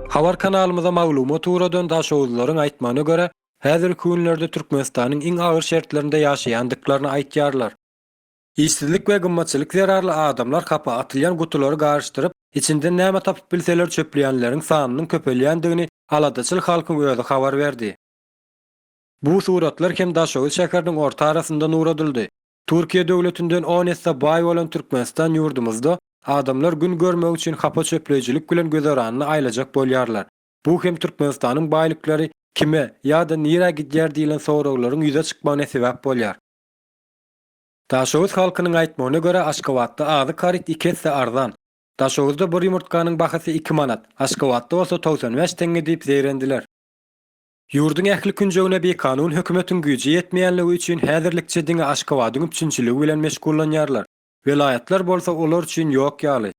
Habar kanalymyza maglumat ugradan daşoguzlylaryň aýtmagyna görä, häzirki günlerde Türkmenistanyň iň agyr şertlerinde ýaşaýandyklaryny aýtýarlar. Işsizlik we gymmatçylyk zerarly adamlar hapa atylýan gutulary garyşdyryp, içinden näme tapyp bilseler çöpleýänleriň sanynyň köpelýändigini aladaçyl halkyň özi habar berdi. Bu suratlar hem Daşoguz şäheriniň orta arasyndan ugradyldy. Türkiýe döwletinden on esse baý bolan Türkmenistan ýurdumyzda adamlar gün görmek üçin hapa çöpleýjilik bilen güzeranyny aýlajak bolýarlar. Bu hem Türkmenistanyň baýlyklary kime ýa-da nirä gidýär diýlen soraglaryň ýüze çykmagyna sebäp bolýar. Daşoguz halkynyň aýtmagyna görä Aşgabatda azyk haryt iki esse arzan. Daşoguzda bir ýumurtganyň bahasy iki manat, Aşgabatda bolsa 95 teňňe diýip zeýrendiler. Ýurduň ähli künjegine bikanun hökümetiň güýji ýetmeýänligi üçin häzirlikçe diňe Aşgabadyň üpjünçiligi bilen meşgullanýarlar. Welaýatlar bolsa olar üçin ýok ýaly.